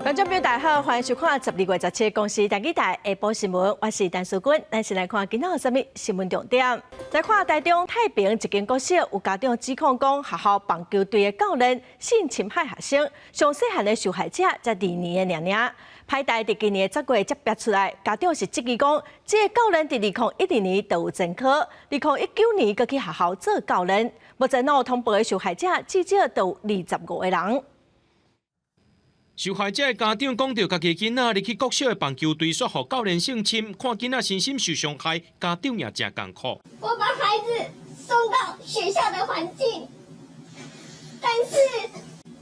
觀眾朋友大家好，歡迎收看12月17公視台語台下晡新聞，我是陳淑君。咱先來看今仔有啥物新聞重點。來看台中太平一間國小，有家長指控講學校棒球隊的教練性侵害學生，上細漢的受害者才2年的爾爾。歹代佇今年10月才爆出來，家長是質疑講，這个教練佇2012年就有前科，2019年閣去學校做教練，目前有通報的受害者至少都有25個人。受害者的家長講著家己囡仔入去國小的棒球隊，煞予教練性侵，看囡仔身心受傷害，家長也誠艱苦。我把孩子送到學校的環境，但是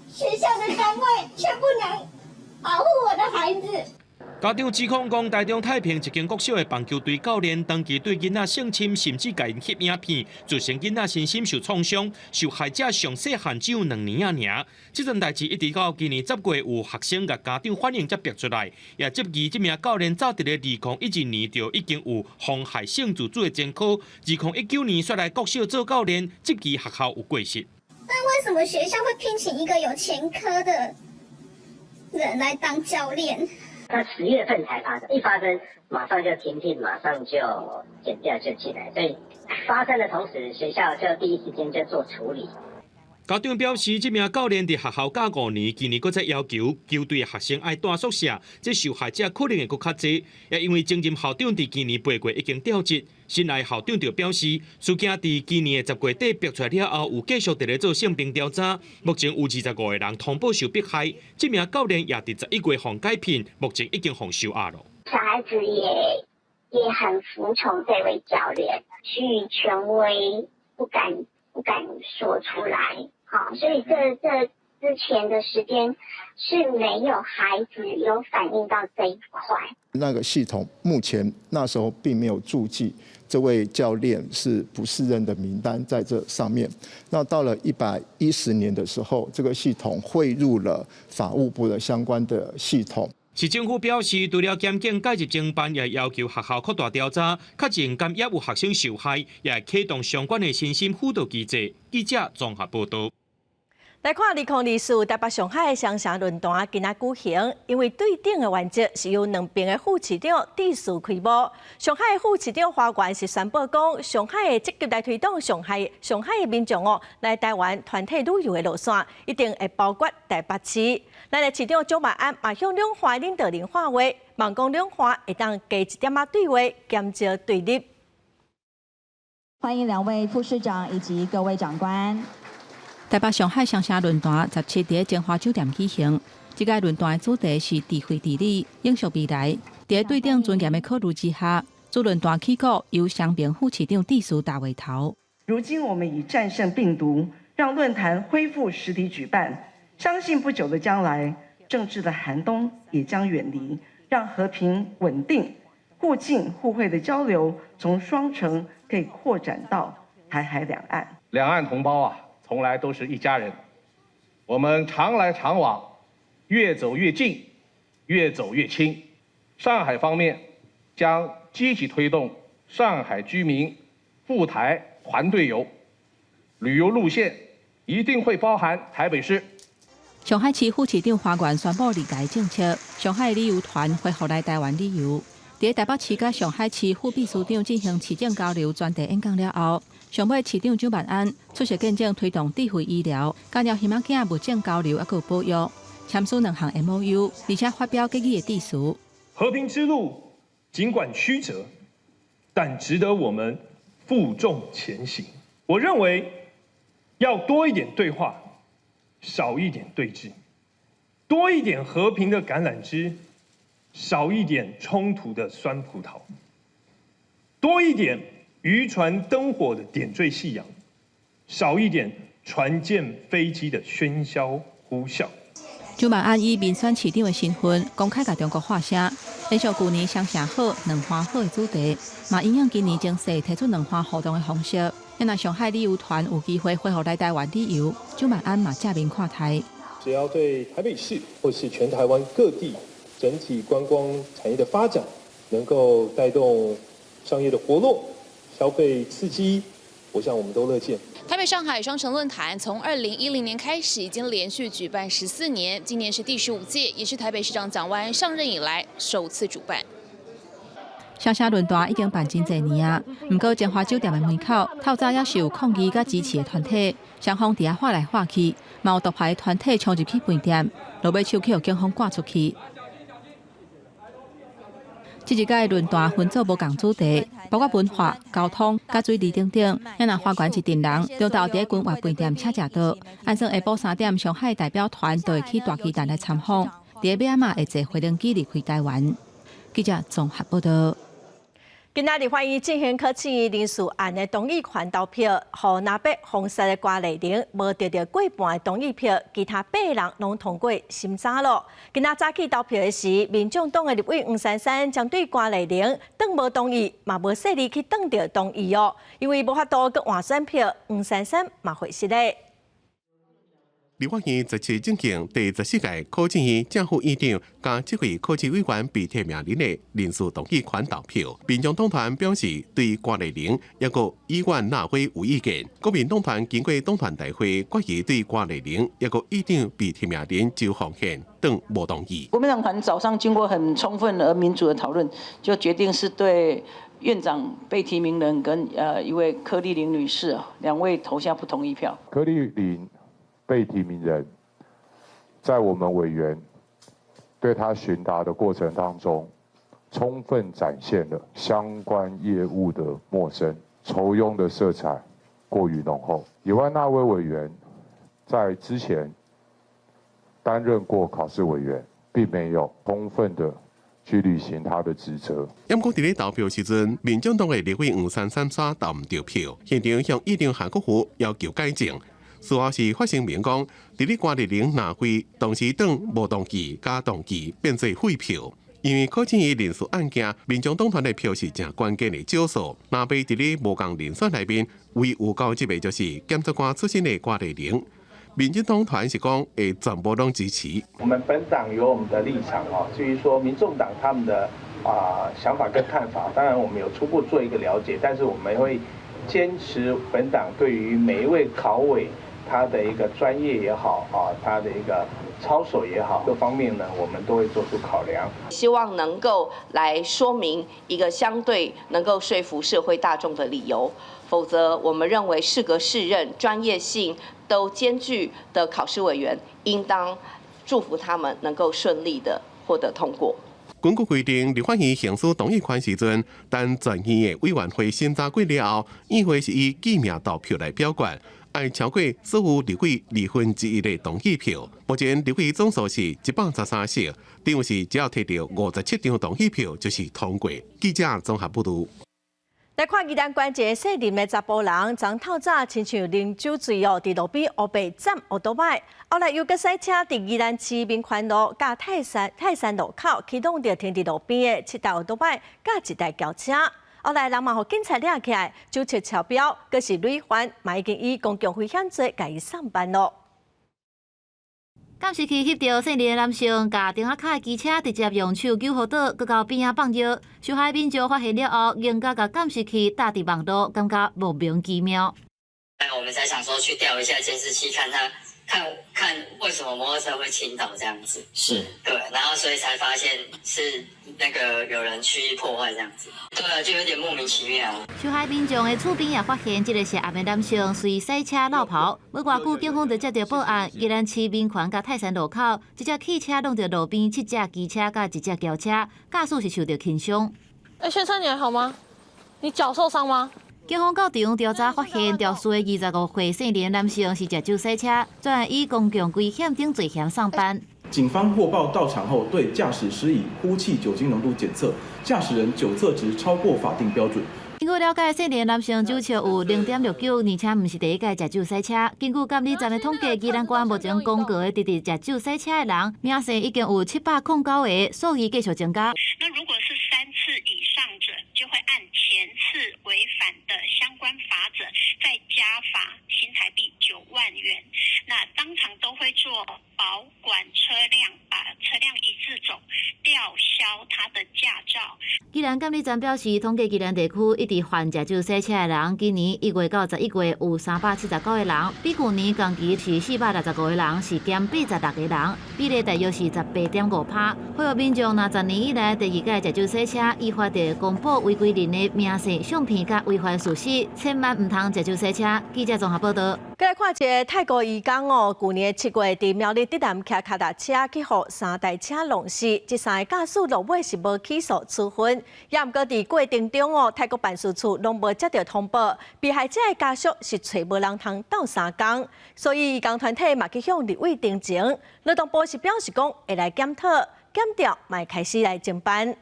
學校的單位卻不能保護我的孩子。家長指控講，台中太平一間國小的棒球隊教練長期對囡仔性侵，甚至共𪜶翕影片，造成囡仔身心受創傷。受害者上細漢只有2年仔爾。這樁代誌一直到今年10月，有學生共家長反映才爆出來，也質疑這名教練早佇咧2012年就已經有妨害性自主的前科，2019年煞來國小做教練，質疑學校有過失。那為什麼學校會聘請一個有前科的人來當教練？他10月份才發生，一發生馬上就停聘，馬上就檢調就進來，所以發生的同時，學校就第一時間就做處理。家長表示，這名教練佇學校教5年，今年閣再要求球隊的學生愛蹛宿舍，這受害者可能會閣較濟。也因為前任校長佇今年8月已經調職，新來校長就表示，事件佇今年的10月底爆出來了後，有繼續佇咧做性平調查。目前有25個人通報受迫害，這名教練也佇11月予解聘，目前已經予收押了。小孩子也很服從這位教練，趨於權威，不敢說出來，好，所以這之前的時間是沒有孩子有反映到這一塊。那個系統目前那時候並沒有註記這位教練是不適任的名單在這上面。那到了110年的時候，這個系統匯入了法務部的相關的系統。市政府表示，除了檢警介入偵辦，也要求學校擴大調查，確認敢也有學生受害，也會啟動相關的身心輔導機制。記者綜合報道。來看2024台北上海雙城論壇今仔舉行，因為對等的原則是由兩邊的副市長致辭開幕。上海副市長華源是宣布講，上海會積極來推動上海的民眾哦來台灣團體旅遊的路線，一定會包括台北市。咱的市長蔣萬安嘛向兩岸領導人喊話，望講兩岸會當加一點仔對話，減少對立。歡迎兩位副市長以及各位長官。台北上海雙城論壇17佇咧晶華酒店舉行。這屆論壇的主題是智慧治理，永續未來。佇對等尊嚴的考慮之下，主論壇起鼓由雙平副市長致辭大話頭。如今我們已戰勝病毒，讓論壇恢復實體舉辦。相信不久的將來，政治的寒冬也將遠離，讓和平穩定、互敬互惠的交流從雙城可以擴展到台海兩岸。兩岸同胞啊，從來都是一家人，我們常來常往，越走越近，越走越親。上海方面將積極推動上海居民赴台團隊遊，旅遊路線一定會包含台北市。上海市副市長華源宣布利台政策，上海旅遊團恢復來台灣旅遊。佇台北市佮上海市副秘書長進行市政交流專題演講了後，上尾市長蔣萬安出席見證推動智慧醫療、加入耳仔鏡物種交流猶閣保育，簽署兩項 MOU，而且發表結語的致辭。和平之路儘管曲折，但值得我們負重前行。我認為要多一點對話，少一點對峙，多一點和平的橄欖枝，少一點衝突的酸葡萄，多一點漁船燈火的點綴夕陽，少一點船艦飛機的喧囂呼嘯。蔣萬安以民選市長的身份公開共中國喊聲，延續舊年雙城好、兩岸好的主題，嘛因應今年情勢提出兩岸互動的方式。若上海旅遊團有機會恢復來台灣旅遊，蔣萬安嘛正面看待。只要對台北市或是全台灣各地整體觀光產業的發展，能夠帶動商業的活絡、消費刺激，我想我們都樂見。台北上海雙城論壇從2010年開始，已經連續舉辦14年，今年是第15屆，也是台北市長蔣萬安上任以來首次主辦。雙城論壇已經辦真濟年啊，毋過晶華酒店的門口透早猶是有抗議佮支持的團體，雙方佇遐喊來喊去，嘛有獨派團體衝入去飯店，落尾手去予警方趕出去。這一屆論壇分做無仝主題，包括文化、交通、佮水利等等。若花園一陣人，中晝佇君悅飯店請食桌，按算下晡3點，上海代表團就會去大巨蛋來參訪，佇尾仔嘛會坐飛行機離開台灣。記者綜合報道。今仔日法院進行考試人事案的同意權投票，予林北封殺的郭麗玲無得著過半的同意票，其他八个人攏通過審查咯。今仔早起投票的時，民眾黨的立委黃珊珊針對郭麗玲當無同意，嘛無細膩去當著同意哦，因為無法度閣換選票，黃珊珊嘛會失禮。立法院17進行第14屆考試院正副院長佮七位考試委員被提名人的人事同意權投票。民眾黨團表示對郭麗玲抑閣議員納會有意見。國民黨團經過黨團大會決議，對郭麗玲抑閣院長被提名人周鴻憲等無同意。國民黨團早上經過很充分而民主的討論，就決定是對院長被提名人跟一位柯麗玲女士兩位投下不同意票。柯麗玲被提名人，在我們委員對他詢答的過程當中，充分展現了相關業務的陌生、酬庸的色彩過於濃厚。以外，那位委員在之前擔任過考試委員，並沒有充分的去履行他的職責。毋過佇咧投票時陣，民眾黨的立委黃珊珊煞投毋著票，現場向院長韓國瑜要求改正。事後是發聲明講，佇咧郭麗玲若非同時當無同意佮同意變做廢票，因為考試院人事案件，民眾黨團的票是誠關鍵的少數。若被佇咧無仝人選內面，唯有交集的就是檢察官出身的郭麗玲。民進黨團是講會全部攏支持。我們本黨有我們的立場哦，至於說民眾黨他們的想法跟看法，當然我們有初步做一個了解，但是我們會堅持本黨對於每一位考委他的一個專業也好啊，他的一個操守也好，各方面呢，我們都會做出考量。希望能夠來說明一個相對能夠說服社會大眾的理由，否則我們認為適格適任、專業性都兼具的考試委員，應當祝福他們能夠順利的獲得通過。根據規定，立法院行使同意權時陣，等全院的委員會審查過了後，院會是以記名投票來表決。愛超過所有立委1/2的同意票。目前立委總數是113席，等於是只要提著57張同意票就是通過。記者綜合報導。來看宜蘭縣一个姓林的查埔人，昨透早親像啉酒醉哦，佇路邊烏白斬歐多擺，後來又閣駛車佇宜蘭市民權路佮泰山路口，去挵著停佇路邊的七台歐多擺佮一台轎車。後來人嘛予警察掠起來，酒測超標，閣是累犯，嘛已經以公共危險罪共伊送辦囉。監視器翕著姓林的男性，共燈仔跤的機車直接用手搝予倒，閣到邊仔放尿。受害民眾發現了後，嚴格共監視器貼佇網路，感覺莫名其妙。我們才想說去調一下監視器，看他看看為什麼摩托車會傾倒這樣子。是，對，然後所以才發現是那個有人蓄意破壞這樣子。對啊，就有點莫名其妙。受害民眾的厝邊也發現，這个涉案的男性隨駛車落跑，無偌久，警方就接到報案，宜蘭市民權佮泰山路口，一隻汽車挵著路邊七隻機車佮一隻轎車，駕駛是受著輕傷。欸，先生，你還好嗎？你腳受傷嗎？警方到場調查，發現肇事的25歲姓林男性是食酒駛車，轉案以公共危險等罪嫌送辦。警方獲報到場後，對駕駛施以呼氣酒精濃度檢測，駕駛人酒測值超過法定標準。根據了解，姓林男性酒測有0.69，而且毋是第一擺食酒駛車。根據監理站的統計，宜蘭縣目前公告的直直食酒駛車的人，名姓已經有709個，數字繼續增加。那如果是三次以上者，就會按前次違反的相關罰則，再加罰新台幣9萬元。那當場都會做保管車輛，把車輛移置走，吊銷。銷他的駕照。宜蘭監理站表示，統計宜蘭地區一直犯食酒駛車的人，今年1月到11月有379個人，比舊年同期是465個人，是減86個人，比例大約是18.5%。呼籲民眾，若10年以來第二擺食酒駛車，依法著公布違規人的名姓、相片佮違法事實，千萬毋通食酒駛車。記者綜合報導。閣來看一个泰國移工哦，舊年7月佇苗栗竹南騎跤踏車去予三台車撞死，這三个駕駛落尾是無起訴處分，也毋過佇過程中哦，泰國辦事處攏無接著通報，被害者的家屬是揣無人通鬥相共，所以移工團體嘛去向立委陳情，勞動部是表示講會來檢討，檢調嘛會開始來偵辦。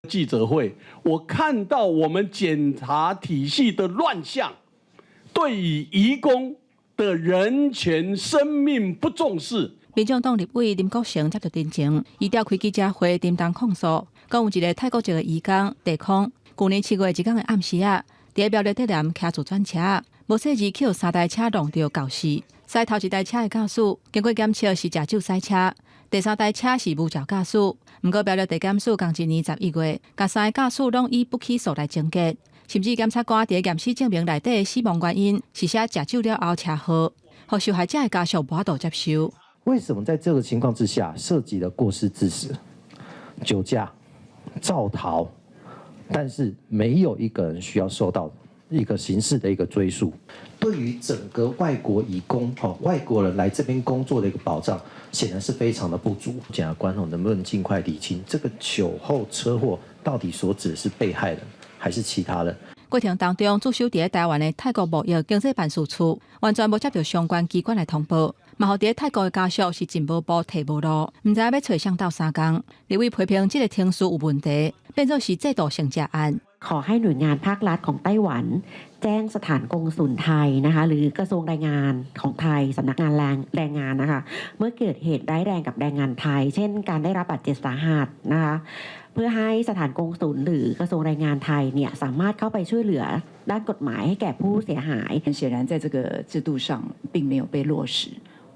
記者會，我看到我們檢察體系的亂象。對於移工的人權、生命不重視。民眾黨立委林國成接著陳情，伊召開記者會，沉重控訴，講有一个泰國籍的移工地空，舊年7月一工的暗時仔，佇苗栗竹南騎自轉車，無細膩去予三台車撞著絞死。駛頭一台車的駕駛經過檢測是食酒駛車，第三台車是無照駕駛。毋過苗栗地檢署仝一年11月，共三个駕駛攏以不起訴來終結。甚至檢察官佇驗屍證明內底的死亡原因是寫食酒了後車禍，予受害者的家屬無法度接受。為什麼在這個情況之下，涉及了過失致死、酒駕、肇逃，但是沒有一個人需要受到一個刑事的一個追訴？對於整個外國移工、外國人來這邊工作的一個保障，顯然是非常的不足。檢察官能不能盡快理清這個酒後車禍到底所指的是被害人，還是其他人？過程當中，駐守佇台灣的泰國貿易經濟辦事處完全無接著相關機關來通報，嘛予佇泰國的家屬是進無步退無路，毋知影欲揣誰鬥相共。立委批評這个程序有問題，變做是制度性詐案。 ขอให้หน่วยงานภาครัฐของไต้หวัน แจ้งสถานกงสุลไทยนะคะหรือกระทรวงแรงงานของไทยสำนักงานแรงแรงงานนะคะเมื่อเกิดเหตุร้ายแรงกับแรงงานไทย เช่นการได้รับบาดเจ็บสาหัสนะคะเพื่อให้สถานกงสุลหรือกระทรวงแรงงานไทยเนี่ยสามารถเข้าไปช่วยเหลือด้านกฎหมายให้แก่ผู้เสียหาย 显然在这个制度上并没有被落實。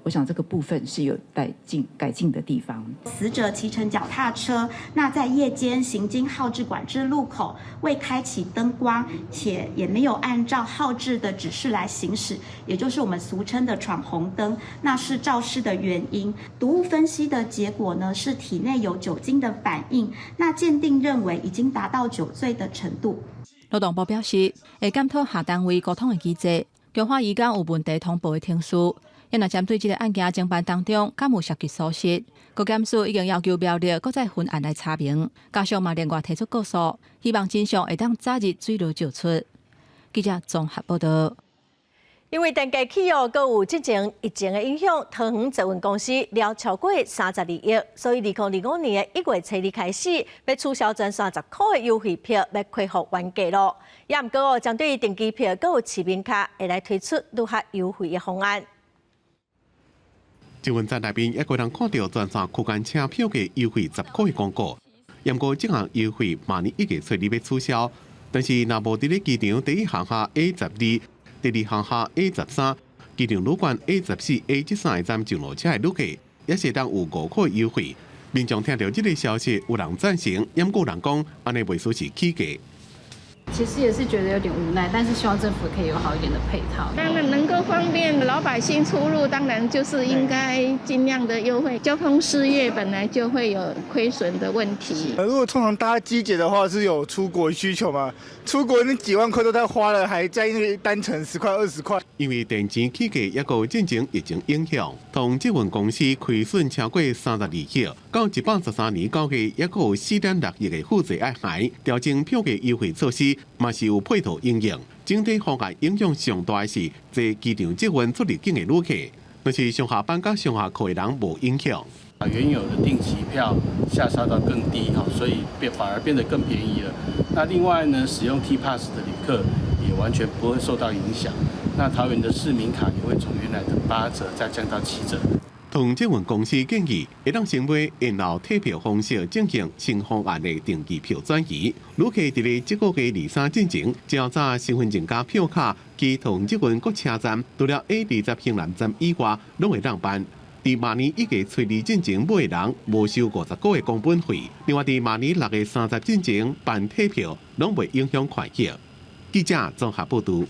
我想這個部分是有待進改進的地方。死者騎乘腳踏車，那在夜間行經號誌管制路口，未開啟燈光，且也沒有按照號誌的指示來行駛，也就是我們俗稱的闖紅燈，那是肇事的原因。毒物分析的結果呢，是體內有酒精的反應，那鑑定認為已經達到酒醉的程度。勞動部表示，會檢討跨單位溝通的機制，強化移工有問題通報的程序。也若針對這个案件偵辦當中，敢有涉及疏失，國檢署已經要求苗栗閣再分案來查明，家屬嘛另外提出告訴，希望真相會當早日水落石出。記者綜合報導。因為電價起哦，閣有之前疫情的影響，桃園捷運公司了超過32億，所以2025年的1月初2開始，欲取消全線10箍的優惠票，欲恢復原價囉。也毋過哦，針對定期票閣有市民卡，會來推出愈較優惠的方案。捷運站內面，猶閣會當看著全線區間車票價優惠10箍的廣告。毋過這項優惠明年1月初2欲取消，但是若無佇咧機場第一航廈 A 12、第二航廈 A 13、機場旅館 A 14、A 這三个站上落車的旅客，猶會當有5箍優惠。民眾聽著這个消息，有人贊成，也有人講，按呢袂輸是起價。其實也是覺得有點無奈，但是希望政府可以有好一點的配套。當然能夠方便老百姓出入，當然就是應該盡量的優惠。交通事業本來就會有虧損的問題。如果通常搭機捷的話，是有出國需求嘛？出國那幾萬塊都在花了，還在意單程10塊20塊。因為電錢起價，猶閣戰爭疫情影響，桃園捷運公司虧損超過32億，到113年9月，猶閣有4.6億的負債愛還，調整票價優惠措施。嘛是有配套應用，整體方案影響上大的是坐機場捷運出入境的旅客，但是上下班佮上下課的人無影響。把原有的定期票下殺到更低哈，所以變反而變得更便宜了。那另外呢，使用 T Pass 的旅客也完全不會受到影響。那桃園的市民卡也會從原來的8折再降到7折。桃園捷運公司建議，會當先買延後退票方式進行新方案的定期票轉移。旅客佇咧這個月23進前，繳繳身份證佮票卡，去桃園捷運各車站，除了 A 20興南站以外，攏會當辦。佇明年1月初2進前買的人，無收50箍的工本費；另外，佇明年6月30進前辦退票，攏袂影響權益。記者綜合報導。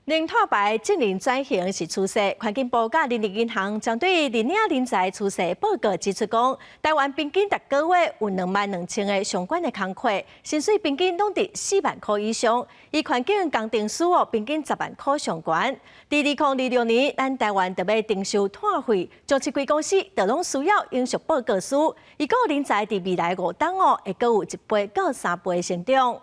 零碳排淨零轉型是趨勢，環境部佮人力銀行針對藍領人才趨勢報告指出講，台灣平均逐個月有22,000個相關的工課，薪水平均攏佇4萬箍以上。以環境工程師哦，平均10萬箍上懸。佇2026年，咱台灣著欲徵收碳費，上市櫃公司就攏需要永續報告書。預估人才佇未來5冬哦，會閣有1倍到3倍成長。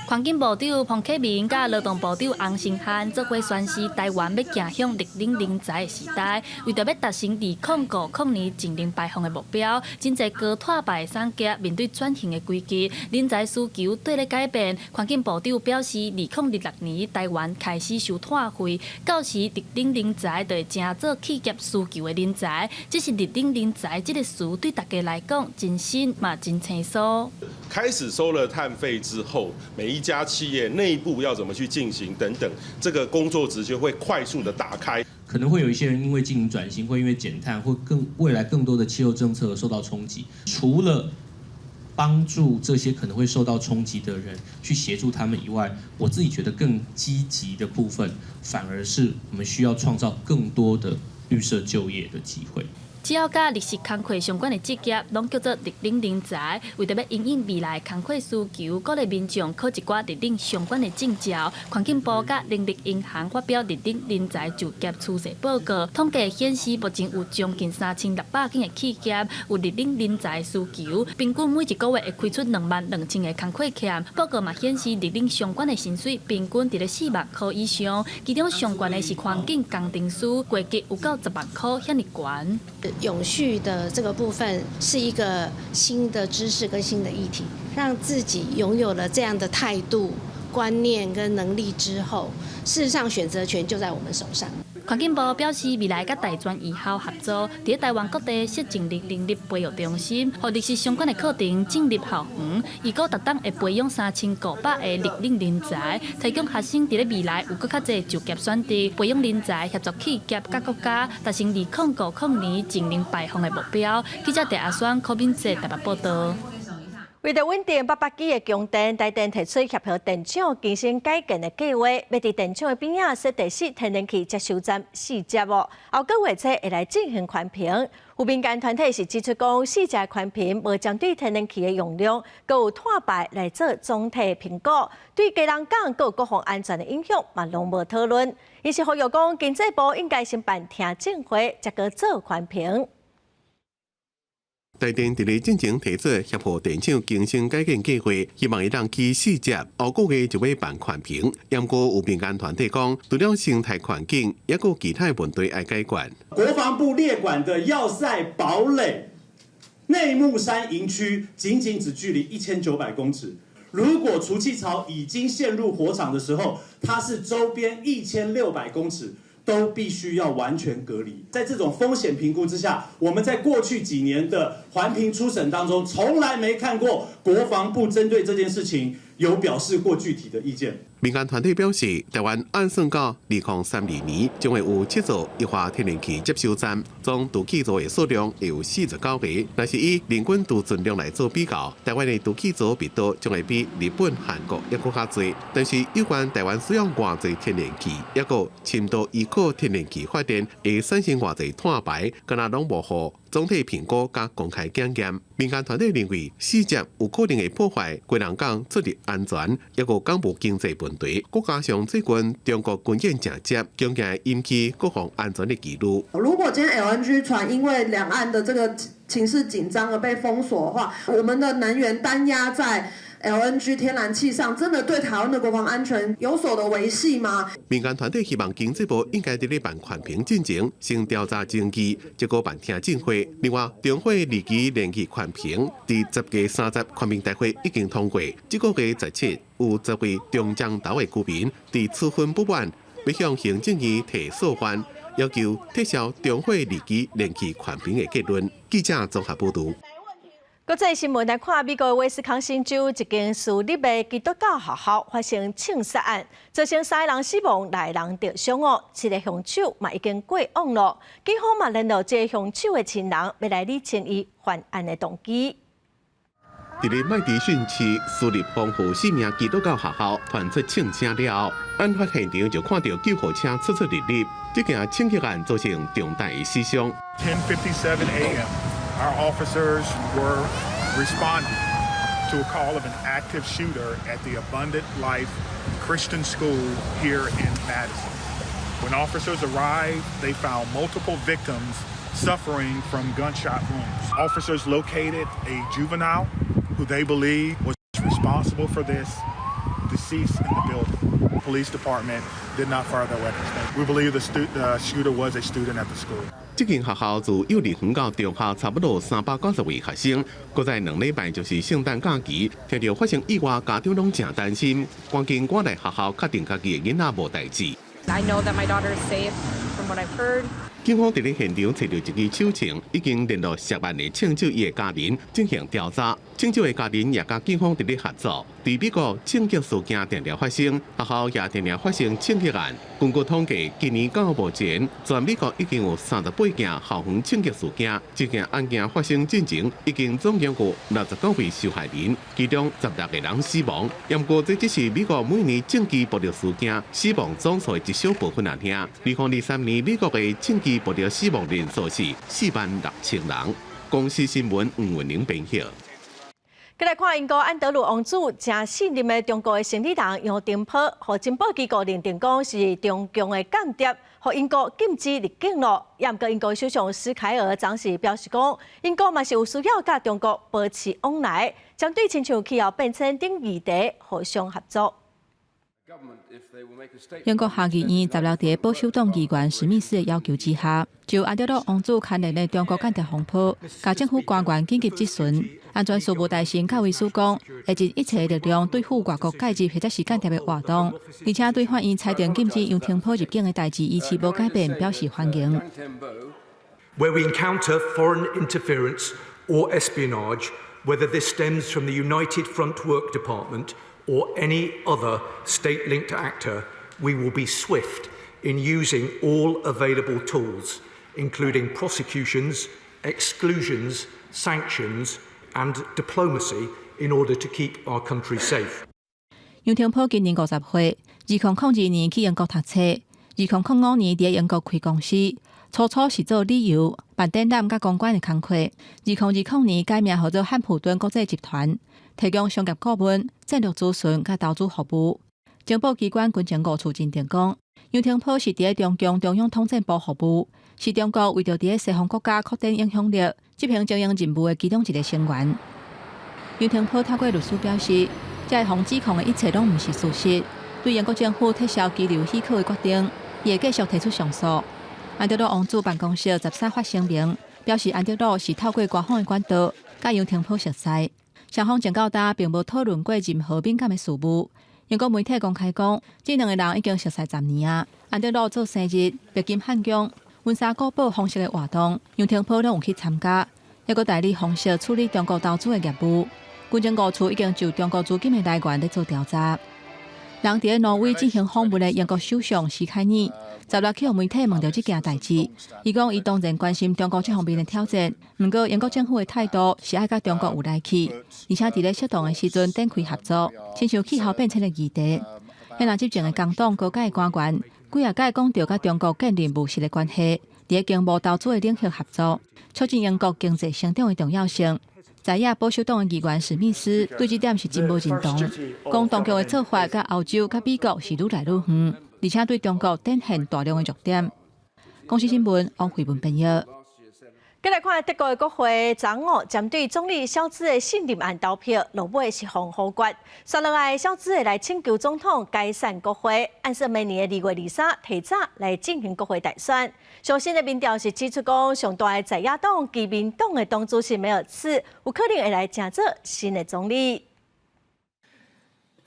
環境部長彭克明佮勞動部長洪申翰做伙宣示，台灣欲行向綠領人才的時代，為著欲達成2050年淨零排放的目標，真濟高碳排的產業面對轉型的危機，人才需求綴咧改變。環境部長表示，2026年台灣開始收碳費，到時綠領人才就會成做企業需求的人才。只是綠領人才這个詞對大家來講真新嘛真生疏。開始收了碳費之後，每一家企業內部要怎麼去進行等等，這個工作值就會快速的打開。可能會有一些人因為進行轉型，會因為減碳，或更未來更多的氣候政策受到衝擊。除了幫助這些可能會受到衝擊的人去協助他們以外，我自己覺得更積極的部分，反而是我們需要創造更多的綠色就業的機會。只要佮綠色工課相關的職業，攏叫做綠領人才。為著欲因應未來工課需求，鼓勵民眾考一寡綠領相關的證照。環境部佮人力銀行發表綠領人才就業趨勢報告，統計顯示，目前有將近3600間的企業有綠領人才需求，平均每一個月會開出22,000個工課缺。報告嘛顯示，綠領相關的薪水平均佇咧4萬箍以上，其中上懸的是環境工程師，月給有到10萬箍遐爾懸。永續的這個部分是一個新的知識跟新的議題，讓自己擁有了這樣的態度、觀念跟能力之後，事實上選擇權就在我們手上。環境部表示，未來佮大專院校合作，佇台灣各地設淨零能力培育中心，予綠色相關的課程進入校園，預估逐冬會培養3500個綠領人才，提供學生佇咧未來有閣較濟就業選擇，培養人才協助企業佮國家達成2050年淨零排放的目標。記者鄭阿雙、柯敏哲台北報導。為著穩定八百基的供電，台電提出協和電廠更新改建的計劃，欲佇電廠的邊仔設第四天然氣接收站四接哦，後個月初會來進行環評。有民間團體是指出講，四接寬頻無針對天然氣的用量，閣有碳排來做總體評估，對基隆港閣有國防安全的影響嘛攏無討論。𪜶是呼籲講，經濟部應該先辦聽證會，才閣做環評。台電佇咧進前提出協和電廠更新改建計劃，希望會當起四接，後個月就欲辦環評。毋過有民間團體講，除了生態環境，抑閣其他問題愛解決。國防部列管的要塞堡壘內木山營區，僅僅只距離1900公尺。如果儲氣槽已經陷入火場的時候，它是周邊1600公尺都必須要完全隔離。在這種風險評估之下，我們在過去幾年的環評初審當中，從來沒看過國防部針對這件事情有表示過具體的意見。民間團體表示，台灣按算到2032年，將會有七座液化天然氣接收站，總儲氣槽的數量會有49個。若是以人均儲存量來做比較，台灣的儲氣槽密度將會比日本、韓國猶閣較濟。但是有關台灣使用偌濟天然氣，抑閣深度依靠天然氣發電會產生偌濟碳排，敢若攏無予總體評估佮公開檢驗。民間團體認為，四接有可能會破壞基隆港出入安全，抑閣港務經濟問題。閣加上最近中國軍演誠濟，恐驚引起國防安全的疑慮。如果今天 LNG 船因為兩岸的這個情勢緊張而被封鎖的話，我們的能源單壓在 LNG 天然氣上，真的對台灣的國防安全有所的維繫嗎？民間團體希望經濟部應該佇咧辦環評進前，先調查證據，才閣辦聽證會。另外，中火二期燃氣環評佇10月30環評大會已經通過，這個月17有10位中彰投的居民佇處分不滿，欲向行政院提訴願，要求撤銷中火二期燃氣環評的結論。記者綜合報導。國際新聞來看，美國威斯康星州一間私立的基督教學校發生槍殺案，造成三个人死亡，六个人著傷哦。七個兇手嘛已經過往囉。警方嘛聯絡這個兇手的親人，欲來理清伊犯案的動機。佇咧麥迪遜市私立豐富性命基督教學校傳出槍聲了後，案發現場就看著救護車出出入入，這件槍擊案造成重大的死傷。 10:57 a.m. Our officers were responding to a call of an active shooter at the Abundant Life Christian School here in Madison. When officers arrived, they found multiple victims suffering from gunshot wounds. Officers located a juvenile who they believe was responsible for this, deceased in the building. The police department did not fire their weapons. We believe the shooter was a student at the school. 這間學校自幼稚園到中學，差不多390位學生。閣在2禮拜就是聖誕假期，聽著發生意外，家長攏誠擔心，趕緊趕來學校確定家己的囡仔無代誌。 I know that my daughter is safe from what I've heard. 警方佇咧現場揣著一支手槍，已經聯絡涉案的槍手伊的家人進行調查。槍手的家人也佮警方佇咧合作。佇美國槍擊事件定定發生，學校也定定發生槍擊案。根據統計，今年到目前，全美國已經有38件校園槍擊事件。這件案件發生進前，已經總共有69位受害人，其中16個人死亡。毋過這只是美國每年槍支暴力事件死亡總數的一小部分爾。2023年美國的槍支暴力死亡人數是46,000人。公視新聞吳文玲編譯。閣來看英國安德魯王子誠信任的中國的生理人楊澄波，予情報機構認定講是中共的間諜，予英國禁止入境囉。也毋過英國首相施凱爾昨時表示講，英國嘛是有需要佮中國保持往來，針對親像氣候變遷等議題互相合作。英國下議院十六佇保守黨議員史密斯的要求之下，就安德魯王子牽連的中國間諜風波，共政府官員緊急質詢。安全事務大臣卡維斯講，會盡一切力量對付外國介入或者是間諜的活動，而且對法院裁定禁止楊澄波入境的代誌，維持無改變，表示歡迎。 Where we encounter foreign interference or espionage, whether this stems from the United Front Work Department or any other state-linked actor, we will be swift in using all available tools, including prosecutions, exclusions, sanctions, and diplomacy in order to keep our country safe. 楊澄波今年50歲，2002年去英國讀冊，2005年佇英國開公司，初初是做旅遊、辦展覽佮公關的工課。2020年改名號做漢普頓國際集團，提供商業顧問、戰略諮詢佮投資服務。情報機關軍情五處認定講，楊澄波是佇咧中共中央統戰部服務，是中國為著佇咧西方國家擴展影響力、執行精英任務的其中一個成員。楊澄波透過律師表示，這項指控的一切攏毋是事實，對英國政府撤銷居留許可的決定，伊會繼續提出上訴。安德魯王子辦公室13發聲明，表示安德魯是透過官方的管道，佮楊澄波熟似，雙方前到今並無討論過任何敏感的事務。英國媒體公開講，這兩個人已經熟似10年啊。安德魯做生日、白金漢宮、溫莎古堡皇室的活動，楊澄波攏有去參加，抑閣代理皇室處理中國投資的業務。軍情五處已經就中國資金的來源咧做調查。人佇咧挪威進行訪問的英國首相施凱爾，16去予媒體問著這件代誌，伊講伊當然關心中國這方面的挑戰，毋過英國政府的態度是愛佮中國有來去，而且佇咧適當的時陣展開合作，親像氣候變遷的議題。現在執政的工黨高階官員幾仔擺講著佮中國建立務實的關係，佇咧經貿投資的領域合作，促進英國經濟成長的重要性。在野保守黨的議員史密斯對這點是真無認同，講當局的做法佮歐洲、佮美國是愈來愈遠，而且對中國展現大量的弱點。公視新聞王慧文編譯。閣來看德國的國會，昨昏針對總理蕭茲的信任案投票，落尾是予否決。紲落來，蕭茲會來請求總統解散國會，按算明年的2月23提早來進行國會大選。上新的民調是指出講，上大的在野黨基民黨的黨主席梅爾茨有可能會來成做新的總理。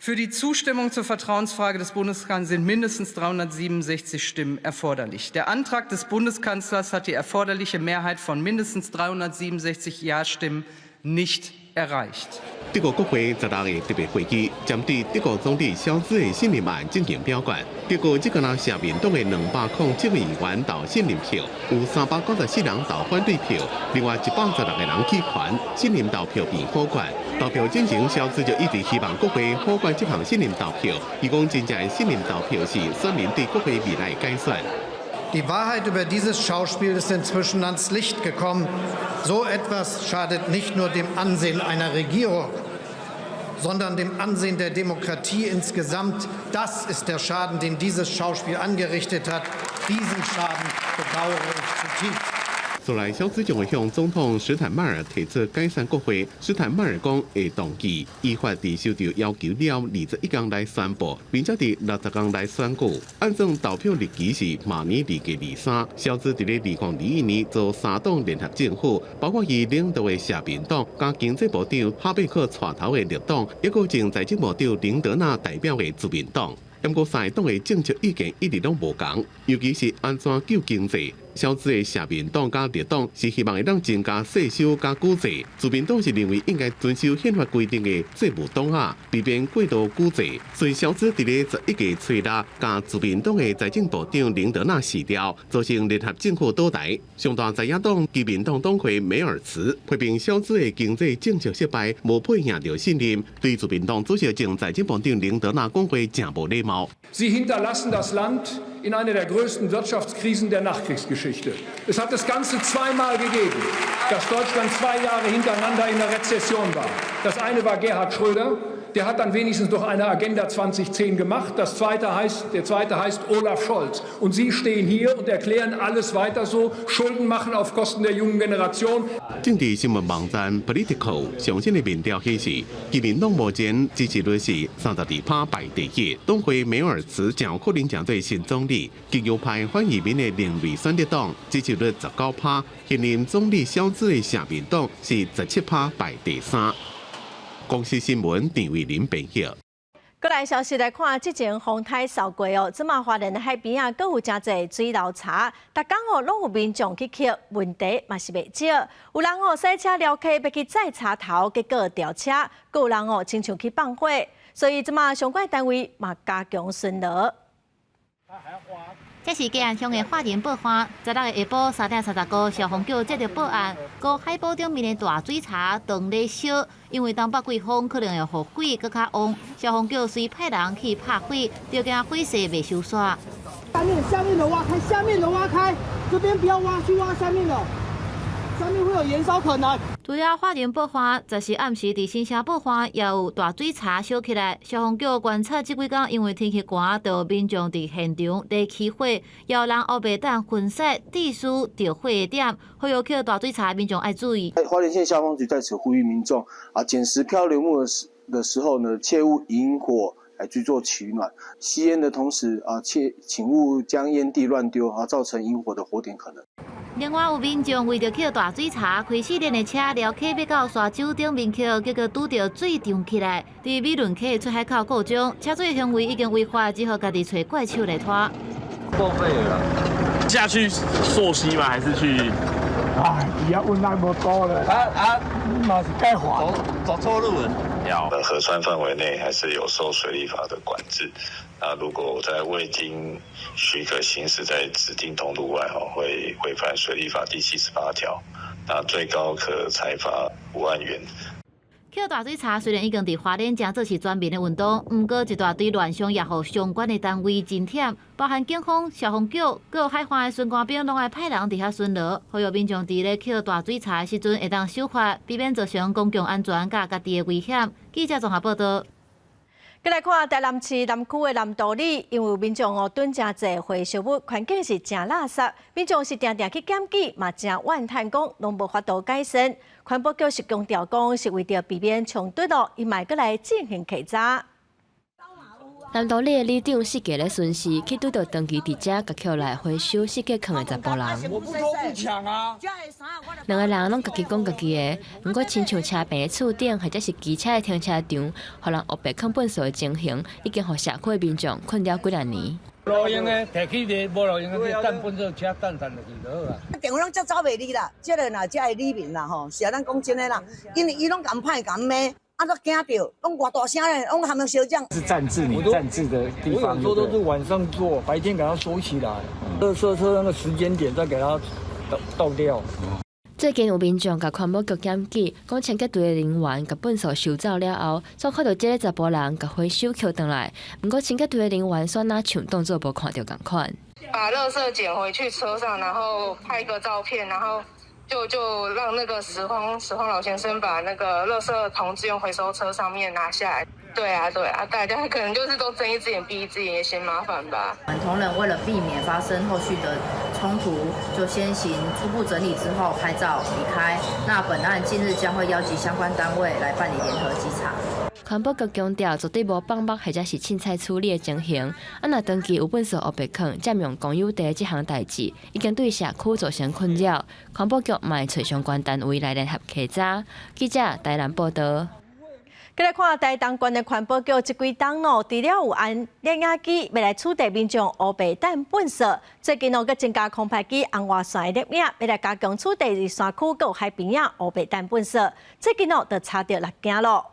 Für die Zustimmung zur Vertrauensfrage des Bundeskanzlers sind mindestens 367 Stimmen erforderlich. Der Antrag des Bundeskanzlers hat die erforderliche Mehrheit von mindestens 367 Ja-Stimmen nicht erreicht. 德國國會十六个特別會議，針對德國總理蕭茲的信任案進行表決。結果，這個人社民黨的207個議員投信任票，有394人投反對票，另外116個人棄權，信任投票被否決。投票進前，蕭茲就一直希望國會否決這項信任投票。伊講真正的信任投票是選民對國會未來的改選。 Die Wahrheit über dieses Schauspiel ist inzwischen ans Licht gekommen. So etwas schadet nicht nur dem Ansehen einer Regierung, sondern dem Ansehen der Demokratie insgesamt. Das ist der Schaden, den dieses Schauspiel angerichtet hat. Diesen Schaden bedauere ich zutiefst. 後來，蕭茲將會向總統史坦邁爾提出解散國會。史坦邁爾講會同意，依法佇收到要求了21天內宣布，並且佇60天內選舉。按算投票日期是明年2月23。蕭茲佇咧2021年組三黨聯合政府，包括伊領導的社民黨、佮經濟部長哈貝克帶頭的綠黨，抑閣前財政部長林德納代表的自民黨。毋過三個黨的政策意見一直攏無仝，尤其是按怎救經濟。蕭茲的社民黨佮綠黨是希望會當增加稅收佮舉債，自民黨是認為應該遵守憲法規定的債務擋壓，避免過度舉債。所以蕭茲佇咧11月初六，共自民黨的財政部長林德納辭掉，造成聯合政府倒台。上大在野黨基民黨黨魁梅爾茨批評蕭茲的經濟政策失敗，無配贏著信任，對自民黨主席前財政部長林德納講話誠無禮貌。 Sie hinterlassen das Land in einer der größten Wirtschaftskrisen der Nachkriegsgeschichte. Es hat es ganze zweimal gegeben, dass Deutschland 2 Jahre hintereinander in der Rezession war. Das eine war Gerhard Schröder, der hat dann wenigstens noch eine Agenda 2010 gemacht. Der zweite heißt Olaf Scholz. Und Sie stehen hier und erklären alles weiter so, Schulden machen auf Kosten der jungen Generation. 政治新聞網站 Politico 上新的民調顯示，基民黨目前支持率是32%，排第一。黨魁梅爾茨誠有可能成做新總理。極右派反移民的另類選擇黨支持率19%，現任總理蕭茲的社民黨是17%，排第三。公視新聞陳慧琳編譯。過來消息來看，之前風颱掃過哦，這馬花蓮的海邊啊，閣有誠濟水流柴，逐工哦攏有民眾去抾，問題嘛是袂少。有人哦駛車撩溪欲去載柴頭，結果掉車；閣有人哦親像去放火，所以這馬相關單位嘛加強巡邏。這是嘉安鄉的花蓮報岸，16個下晡3點35，消防局接著報案，講海埔頂面的大水柴當咧燒，因為東北季風可能會予火閣較旺，消防局隨派人去拍火，著驚火勢袂收煞。下面下面的挖開，下面的挖開，這邊不要挖，去挖下面的，下面會有延燒可能。除了花蓮報岸，十四暗時佇新社報岸也有大水柴燒起來。消防局觀察這幾工，因為天氣寒，就民眾佇現場咧起火，也有人烏白等熏曬地書著火點，呼籲抾大水柴民眾愛注意。花蓮縣消防局在此呼籲民眾啊，撿拾漂流木的時候呢，切勿引火來去做取暖。吸煙的同時啊，切請勿將煙蒂亂丟啊，造成引火的火點可能。另外有民眾為著抾大水柴，開四輪的車撩溪欲到沙洲頂面抾，結果拄著水漲起來，佇美崙溪出海口故障，車主行為已經違法，只好家己揣怪手來拖。報廢了。下去溯溪嗎？還是去？哎，不要問那麼多了。啊啊，嘛是該還。走錯路了。河川範圍內還是有受水利法的管制。那如果在未經許可行駛在指定通路外，會違反水利法第78條。那最高可裁罰5萬元。抾大水柴雖然已經佇花蓮誠做是全民的運動，毋過一大堆亂象也予相關的單位真忝，包含警方、消防局、閣有海岸的巡官兵，攏愛派人佇遐巡邏，呼籲民眾佇咧抾大水柴的時陣會當守法，避免造成公共安全佮家己的危險。記者綜合報道。閣來看台南市南區的南道里，因為民眾哦囤誠濟回收物，環境是誠垃圾，民眾是定定去檢舉，嘛誠怨嘆講攏無法度改善。環保局是強調講，是為著避免衝突哦，伊嘛閣來進行稽查。南投里的里長四界咧巡視，去拄著長期佇遮共抾來回收四界囥的查埔人。我不偷不搶啊！兩个人攏家己講家己的，毋過親像車棚的厝頂或者是機車的停車場，予人烏白囥糞埽的情形，已經予社區民眾困擾幾若年。路用的，提去的，無路用的，擲糞埽車擲擲落去就好啊。電話攏接走袂離啦，這个若遮的里民啦吼，是啊，咱講真的啦，因為伊攏共歹共罵。啊，都驚著，攏偌大聲咧，攏含個小將。是佔置你佔置的地方。我有時候都是晚上做，白天給它收起來，垃圾車那個時間點再給它倒倒掉。最近有民眾共環保局檢舉，講清潔隊的人員共糞埽收走了後，總看著這个查埔人共回收抾轉來，毋過清潔隊的人員煞若像當做無看著仝款。把垃圾撿回去車上，然後拍一個照片，然後就讓那個拾荒老先生把那個垃圾桶自用回收車上面拿下來。對啊，對啊，大家可能就是都睜一隻眼閉一隻眼，也嫌麻煩吧。我們同仁為了避免發生後續的衝突，就先行初步整理之後拍照離開。那本案近日將會邀集相關單位來辦理聯合稽查。環保局強調，絕對無放牧或者是凊彩處理的情形。啊，若長期有糞埽烏白囥，佔用公有地這項代誌，已經對社區造成困擾。環保局嘛會揣相關單位來聯合稽查。記者台南報道。繼來看台東縣的環保局這幾冬咯，除了有安攝影機欲來取締民眾烏白擲糞埽，最近哦，閣增加空拍機紅外線的攝影，欲來加強取締佇山區佮海邊仔烏白擲糞埽。最近哦，就查著六件咯。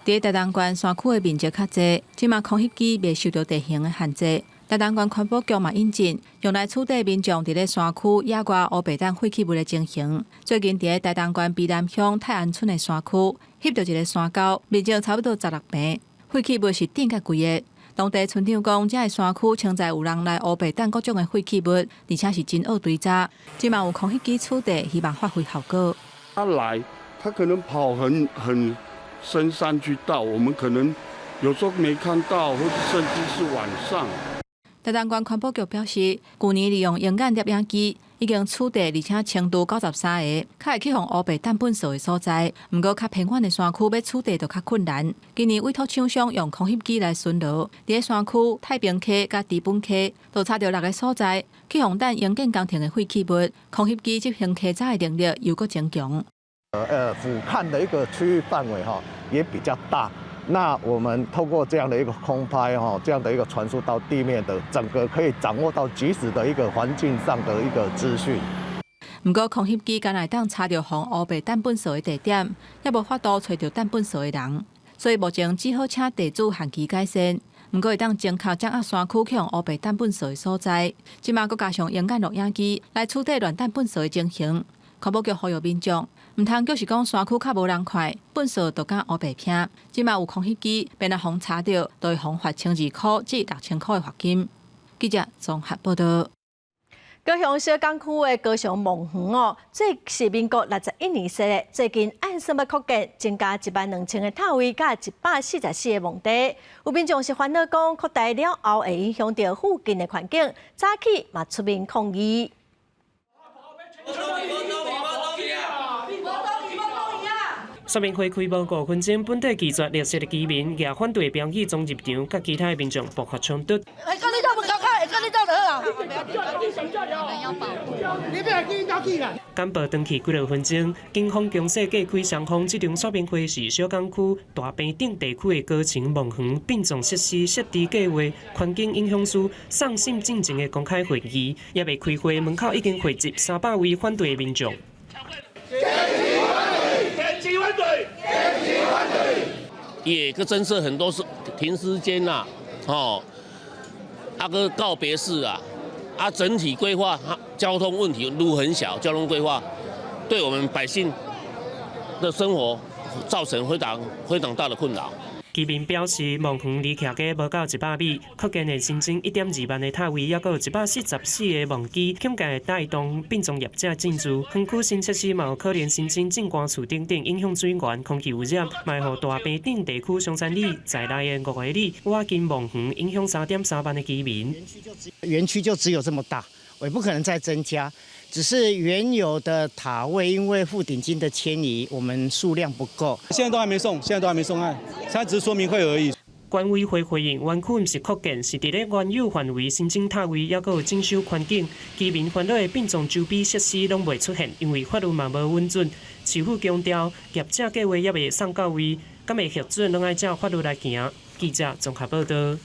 佇台東縣山區的面積較濟，這馬空翕機袂受著地形的限制。台東縣環保局嘛引進，用來取締民眾佇咧山區野外烏白擲廢棄物的情形。最近佇咧台東縣卑南鄉泰安村的山區，翕著一个山溝，面積差不多16坪，廢棄物是頂甲規个。當地村長講，這个山區常在有人來烏白擲各種的廢棄物，而且是真惡堆渣。這馬有空翕機取締，希望發揮效果。他來，他可能跑很深山去倒，我們可能有時候沒看到，或者甚至是晚上。台東縣環保局表示，舊年利用鷹眼攝影機已經取締，而且清除93个，較會去予烏白擲糞埽的所在。毋過較偏遠的山區欲取締就較困難。今年委託廠商用空翕機來巡邏，佇咧山區太平溪佮知本溪，都查著六个所在去予擲營建工程的廢棄物。空翕機執行稽查的能力又閣增強。俯瞰的一個區域範圍哈也比較大。那我們透過這樣的一個空拍哈，這樣的一個傳輸到地面的整個可以掌握到即時的一個環境上的一個資訊。毋過空翕機敢若會當查著予烏白擲糞埽的地點，也無法度揣著擲糞埽的人，所以目前只好請地主限期改善。毋過會當精確掌握山區去予烏白擲糞埽的所在。這馬閣加上鷹眼錄影機來取締亂擲糞埽的情形。環保局呼籲民眾，毋通就是講山區較無人看，糞埽就敢烏白拋。這馬有空翕機，便若予查著，就會予罰1200至6000箍的罰金。記者綜合報道。高雄小港區的高雄墓園哦，這是民國61年設的，最近按算欲擴建，增加12000个塔位，佮144个墓地。有民眾是煩惱講，擴大了後會影響著附近的環境，早起嘛出面抗議。說明會開無5分鐘，本地拒絕綠色的居民，舉反對標語衝入場，佮其他的民眾爆發衝突。簡報長去幾落分鐘，警方強勢隔開雙方。這場說明會是小港區大坪頂地區的高層墓園殯葬設施設置計劃環境影響書送審進前的公開會議，猶未開會，門口已經匯集300位反對的民眾。也閣增設很多是停屍間啦，吼，啊閣告別式啊，啊整體規劃交通問題，路很小，交通規劃對我們百姓的生活造成非常非常大的困擾。居民表示，墓園離徛街無到100米，擴建會新增1.2萬个塔位，抑閣有144个墓基，恐驚會帶動殯葬業者進駐。園區新設施嘛有可能新增景觀樹等等，影響水源、空氣污染，嘛會予大坪頂地區松山里在內的5個里挖金墓園，影響3.3萬的居民。園區就只有這麼大，我也不可能再增加。只是原有的塔位，因為覆頂金的遷移，我們數量不夠。現在都還沒送，現在都還沒送案，現在只是說明會而已。管委會回應，園區毋是擴建，是佇咧原有範圍新增塔位，抑閣有整修環境，居民煩惱的殯葬周邊設施攏袂出現，因為法律嘛無允准。市府強調，業者計劃猶未送到位，敢會核准，攏愛照法律來行。記者綜合報道。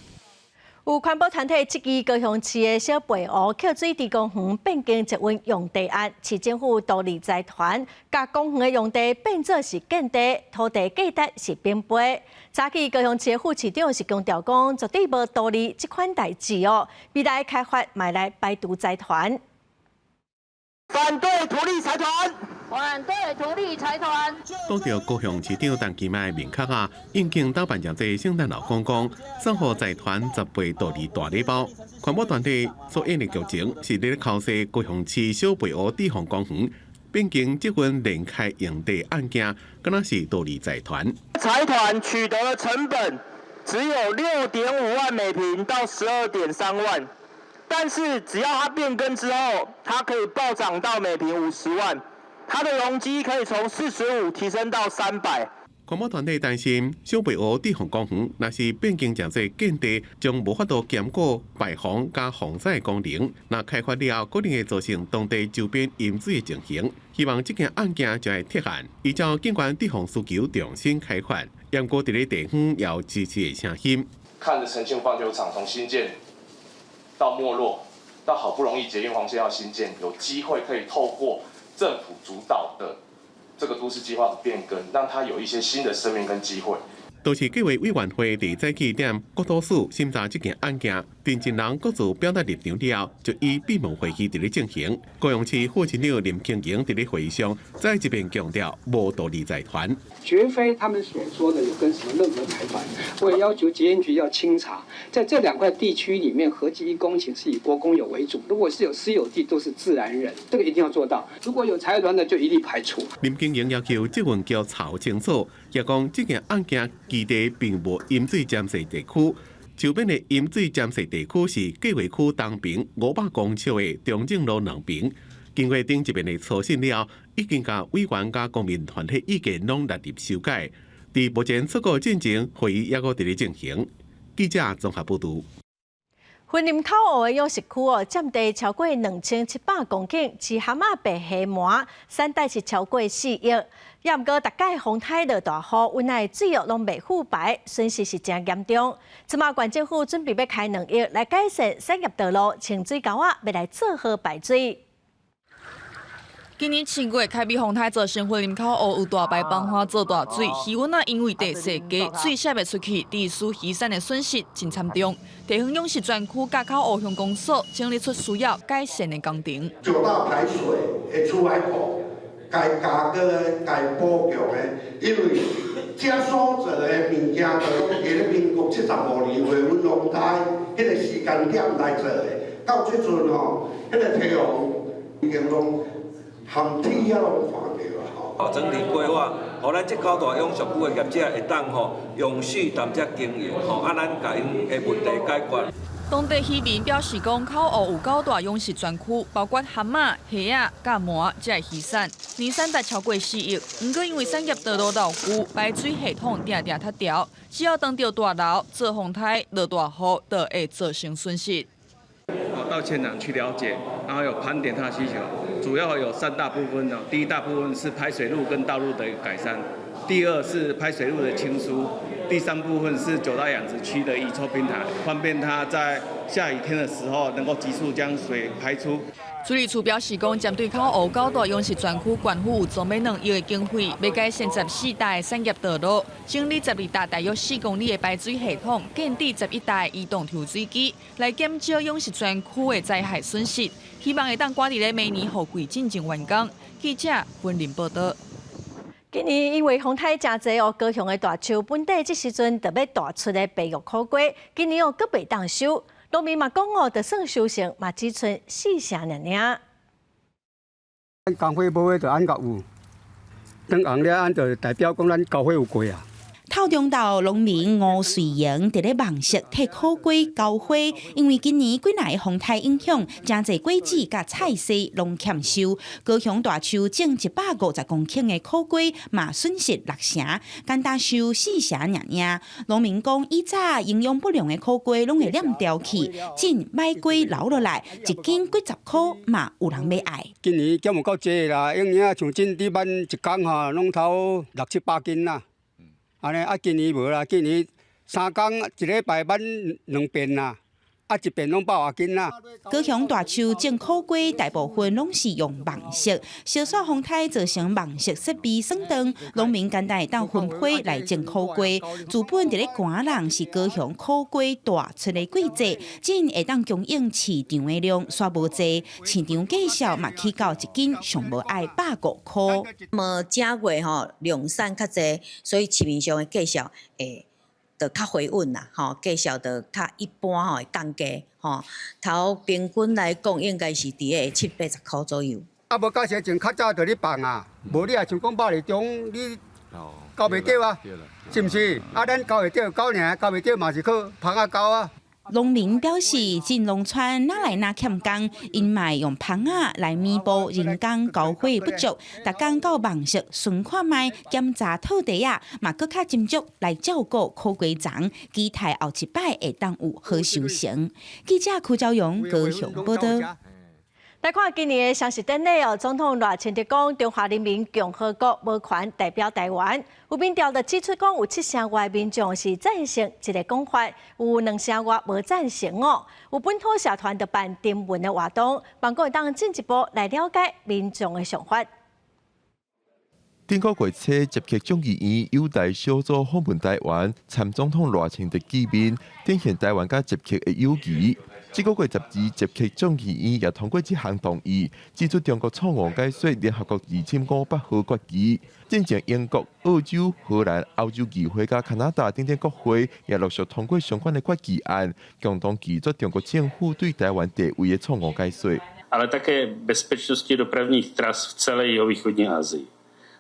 有環保團體質疑高雄市的小白湖抾水池公園變更捷運用地案，市政府都利財團共公園的用地變做是建地，土地價值是翻倍。早起高雄市的副市長是強調講，絕對無圖利這款代誌哦，未來開發嘛會來排除財團。反對圖利財團，反對圖利財團。拄著高雄市長陳其邁面殼仔，應景打扮成這聖誕老公公，送予財團10倍圖利大禮包。環保團體所演的劇情是咧剾洗高雄市小白湖池防公園變更捷運聯開用地案件，敢若是圖利財團。財團取得的成本只有6.5萬每坪到12.3萬。但是只要它變更之後，它可以暴漲到每坪50萬，它的容積可以從45提升到300。環保團體擔心小白湖池防公園若是變更成做建地，將無法度兼顧排洪佮防災功能。若開發了後，可能會造成當地周邊淹水的情形。希望這件案件就會撤案，依照警官池防需求重新開發。毋過佇咧地方也有支持的聲音。看著澄清棒球場從興建到沒落，到好不容易捷運黃線要興建，有機會可以透過政府主導的這個都市計劃的變更，讓它有一些新的生命跟機會。都市計劃委員會佇早起點國土署審查這件案件，陳進人各自表達立場了後，就以閉門會議佇咧進行。高雄市副市長林慶榮佇咧會議上再一遍強調，無圖利財團，絕非他們所說的有跟什麼任何財團。我也要求捷運局要清查，在這兩塊地區裡面，合計1公頃是以國公有為主，如果是有私有地，都是自然人，這個一定要做到。如果有財團的，就一律排除。林慶榮要求捷運局查清楚，也講這件案件基地並無淹水尖細地區，周邊的淹水尖細地區是計劃區東爿500公尺的中正路兩爿。經過頂一遍的初審了後，已經共委員佮公民團體意見攏納入修改。佇目前初稿進前，會議猶閣佇咧進行。記者綜合報導。雲林口湖的養殖區哦，佔地超過2700公頃，飼蚶仔、白蝦鰻，產值是超過4億。也毋過，逐擺風颱落大雨，園內水域攏袂蓄排，損失是誠嚴重。這馬縣政府準備欲開2億來改善產業道路、清水溝仔，欲來做好排水。今年7月，開米風颱造成雲林口湖有大排崩花做大水，魚塭仔因為地勢低，水泄袂出去，致使魚產的損失真慘重。地方養殖專區佮口湖鄉公所整理出需要改善的工程。九大排水的出海口，該加個該補強的，因為這所做的物件，就攏佇咧民國75年維穩風颱彼個時間點來做的，到這陣吼，彼個堤防已經攏含鐵仔攏破掉啊！吼，整體規劃，予咱這九大養殖區的業者會當吼永續踮遮經營，吼啊，咱共𪜶的問題解決。當地漁民表示講，口湖有九大養殖專區，包括蚶仔、蝦仔、佮鰻，這个魚產，年產值超過4億。毋過因為產業道路老舊，排水系統定定塌掉，只要當著大流、做風颱、落大雨，就會造成損失。到現場去了解，然後有盤點他的需求，主要有三大部分哦。第一大部分是排水路跟道路的改善，第二是排水路的清疏，第三部分是九大養殖區的移抽平台，方便他在下雨天的時候能夠急速將水排出。處理處表示講，針對口湖九大養殖專區，縣府有準備2億的經費，欲改善14條的產業道路，整理12條大約4公里的排水系統，建置11台移動抽水機，來減少養殖專區的災害損失。希望會當趕佇咧明年雨季進前完工。記者雲林報道。今年因為風颱誠濟哦，高雄的大樹本底這時陣就欲大出的白玉苦瓜，今年哦閣袂當收。農民嘛講哦，就算收成嘛只賰四成爾爾。咱工費無的就按較有，等紅了按就代表講咱交費有過啊。透中島農民吳瑞瑩佇咧網室替苦瓜澆花，因為今年幾若个風颱影響，誠濟果子佮菜蔬攏欠收。高雄大樹種150公頃的苦瓜，嘛損失六成，簡單收四成爾爾。農民講，以早營養不良的苦瓜攏會殮掉去，種䆀瓜留落來，一斤幾十箍嘛有人欲愛。今年減有夠濟啦，用影像種你挽一工吼，攏偷六七百斤啦。按呢啊，今年無啦，今年3工一禮拜挽兩遍啦。啊，一遍攏百外斤啦。高雄大樹種苦瓜，大部分攏是用網室，燒紲風颱造成網室設備損斷，農民簡單會當分批來種苦瓜。資本佇咧寒冷是高雄苦瓜大出的季節，種會當供應市場的量煞無濟，市場價數嘛起到一斤上無愛150箍。麼正月吼量產較濟，所以市面上的價數會就較回穩啦，吼，價數就較一般吼會降低，吼。頭平均來講，應該是佇個七八十箍左右。啊，無到時陣較早就咧放啊，無你若像講百里中，你交袂著啊，是毋是？啊，咱交會著交爾，交袂著嘛是靠蜂仔交啊。農民表示，進農村哪來哪欠工，𪜶嘛用蜂仔來彌補人工交火不足。逐工到網室巡看覓檢查套袋仔，嘛閣較斟酌來照顧苦瓜欉，期待後一擺會當有好收成。記者柯昭勇高雄報道。來看今年的雙十典禮哦，總統賴清德講，中華人民共和國無權代表台灣。有民調就指出講，有七成外民眾是贊成這個講法，有兩成外無贊成哦。有本土社團就辦徵文的活動，幫各位當進一步來了解民眾的想法。頂個月初，捷克眾議院友台小組訪問台灣，參總統賴清德見面，展現台灣佮捷克的友誼。這個月12，捷克眾議院也通過這項動議，指出中國錯誤解說聯合國2500號決議。進前英國、澳洲、荷蘭、歐洲議會佮加拿大等等國會也陸續通過相關的決議案，共同拒絕中國政府對台灣地位的錯誤解說。 Ale také bezpečnosti dopravních tras v celé jihovýchodní Asii.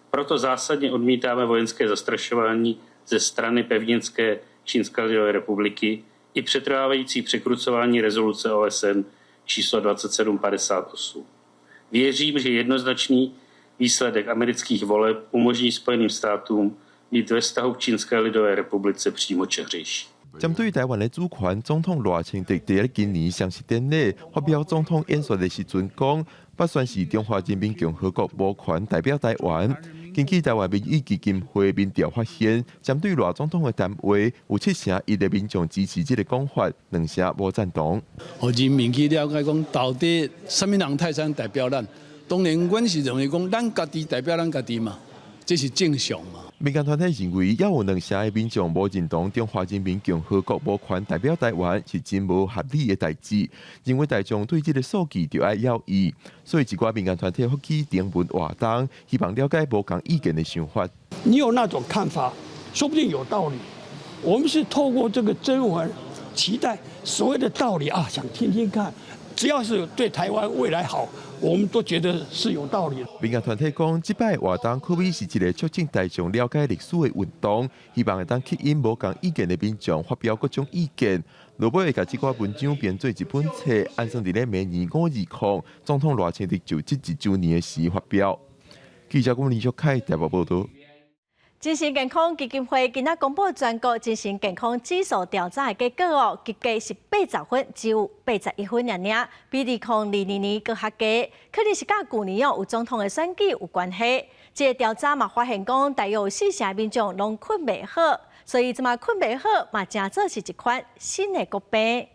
Proto zásadně odmítáme vojenské zastrašování ze strany pevninské Čínské lidové republiky i přetrvávající překrucování rezoluce OSN číslo 2758. Věřím, že jednoznačný výsledek amerických voleb umožní Spojeným státům být ve vztahu k Čínské lidové republice přímočařejší. 針對台灣的主權，總統賴清德佇咧今年雙十典禮發表總統演說的時陣講，不宣示中華人民共和國無權代表台灣。根據台灣民意基金會民調發現，針對賴總統的談話，有71%的民眾支持這個講法，兩成無贊同。予人民去了解講，到底啥物人會使代表咱？當然，阮是認為講，咱家己代表咱家己嘛，這是正常嘛。民間團體認為，猶有兩成的民眾無認同中華人民共和國無權代表台灣是真無合理的代誌，認為大眾對這個數據著愛猶疑，所以一寡民間團體發起徵文活動，希望了解無仝意見的想法。你有那種看法，說不定有道理。我們是透過這個徵文，期待所謂的道理啊，想聽聽看。只要是對台灣未來好，我們都覺得是有道理。民間團體講，這擺活動可謂是一個促進大眾了解歷史的運動，希望會當吸引無仝意見的民眾發表各種意見。落尾會共這寡文章編做一本冊，按算佇咧明年520總統賴清德就職一週年的時發表。記者郭林淑凱台北報道。精神健康基金會今仔公布全國精神健康指數調查的結果哦，及格是80分，只有81分爾爾，比2022年閣較低，可能是佮舊年哦有總統的選舉有關係。這個調查嘛發現講，大約有四成民眾攏睏袂好，所以這馬睏袂好嘛，誠做是一款新的國病。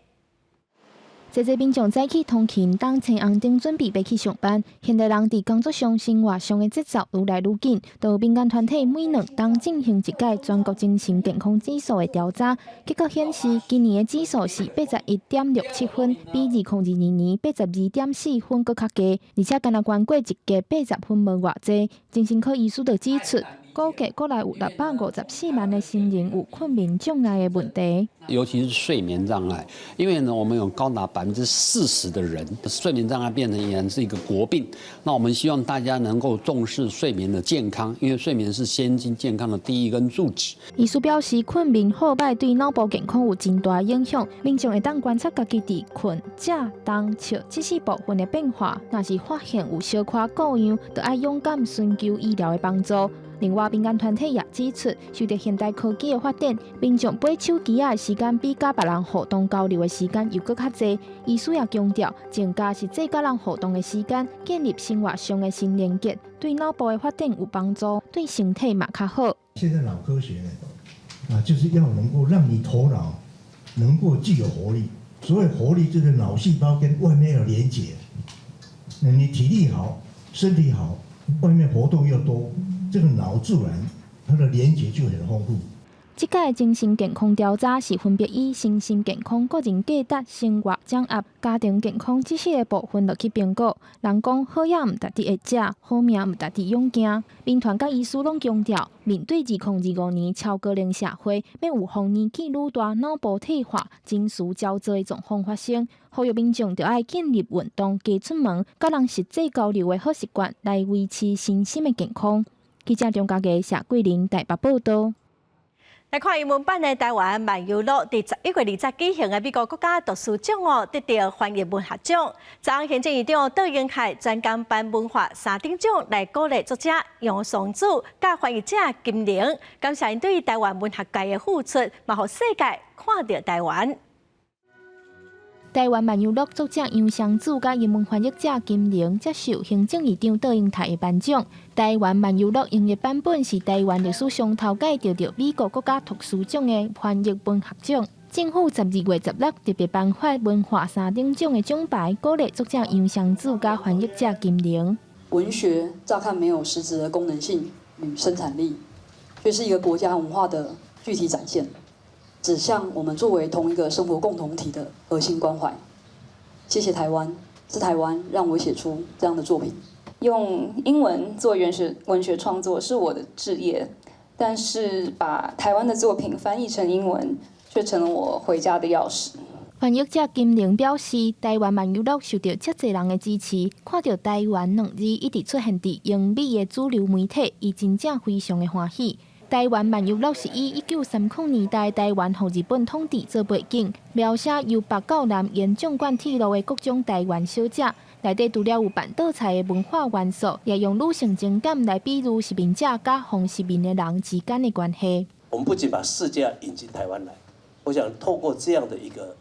濟濟民眾早起通勤，等青紅燈準備欲去上班。現代人佇工作上、生活上的節奏愈來愈緊，就有民間團體每兩冬進行一屆全國精神健康指數的調查，結果顯示今年的指數是81.67分，比2022年82.4分閣較低，而且干焦懸過一格80分無偌濟。精神科醫師就指出，估計國內有654萬的成人有睏眠障礙的問題。尤其是睡眠障礙，因為呢，我們有高達40%的人睡眠障礙變成已然是一個國病。那我們希望大家能夠重視睡眠的健康，因為睡眠是身心健康的第一根柱子。醫師表示，睏眠好䆀對腦部健康有真大影響。民眾會當觀察家己佇睏、食、動、笑這四部分的變化，若是發現有小可異樣，就愛勇敢尋求醫療的幫助。另外，民間團體也指出，隨著現代科技的發展，民眾背手機仔的時間比佮別人互動交流的時間又閣較濟。醫師也強調，增加實際佮人互動的時間，建立生活上的新連結，對腦部的發展有幫助，對身體嘛較好。現在腦科學呢，啊，就是要能夠讓你頭腦能夠具有活力。所謂活力，就是腦細胞跟外面有連結。你體力好，身體好，外面活動又多。這個腦自然它的連結就很豐富。這屆精神健康調查是分別以身心健康、個人價值、生活掌握、家庭健康這四個部分落去評估。人講好藥毋值得會食，好命毋值得勇行。民團佮醫師攏強調，面對2025年超高齡社會，欲預防年紀愈大、腦部退化、情緒焦躁的狀況發生，呼籲民眾著愛建立運動、加出門、佮人實際交流的好習慣，來維持身心的健康。記者張家傑、謝桂玲台北報道。來看英文版的台灣漫遊錄，佇11月20舉行的美國國家圖書獎哦，得著翻譯文學獎。昨昏行政院長杜英泰專工頒文化三等獎來鼓勵作者楊雙子佮翻譯者金玲，感謝𪜶對台灣文學界的付出，嘛予世界看著台灣。台灣漫遊錄作者楊雙子佮英文翻譯者金玲接受行政院長杜英泰的頒獎。台灣漫遊錄英譯版本是台灣歷史上頭擺得著美國國家圖書獎的翻譯文學獎。政府12月16特別頒發文化三等獎的獎牌，鼓勵作者楊雙子佮翻譯者金玲。文學乍看沒有實質的功能性與生產力，卻是一個國家文化的具體展現。指向我們作為同一個生活共同體的核心關懷。謝謝台灣，是台灣讓我寫出這樣的作品。用英文做原始文學創作是我的志業，但是把台灣的作品翻譯成英文，卻成了我回家的鑰匙。翻譯者金玲表示，台灣漫遊錄受到遮濟人的支持，看著台灣兩字一直出現佇英美的主流媒體，伊真正非常的歡喜。台灣漫遊錄是以1930年代台灣予日本統治做背景，描寫由北到南沿縱貫鐵路的各種台灣小食，內底除了有辦桌菜的文化元素，也用女性情感來比喻殖民者佮予殖民的人之間的關係。我們不僅把世界引進台灣來，我想透過這樣的一個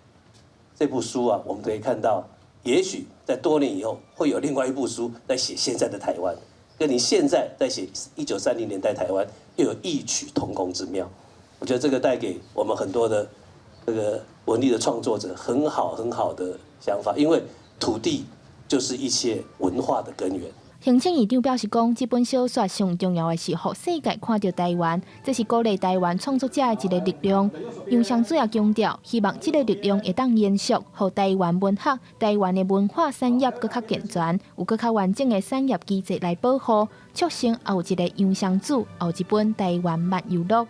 這部書啊，我們可以看到，也許在多年以後會有另外一部書在寫現在的台灣，跟你現在在寫1930年代台灣又有異曲同工之妙。我覺得這個帶給我們很多的這個文藝的創作者很好很好的想法，因為土地就是一切文化的根源。行政院長表示講，這本小說上重要的是予世界看著台灣，這是鼓勵台灣創作者的一個力量。楊雙子也強調，希望這個力量會當延續，予台灣文學、台灣的文化產業閣較健全，有閣較完整的產業機制來保護，促成後一個楊雙子，後一本台灣漫遊錄。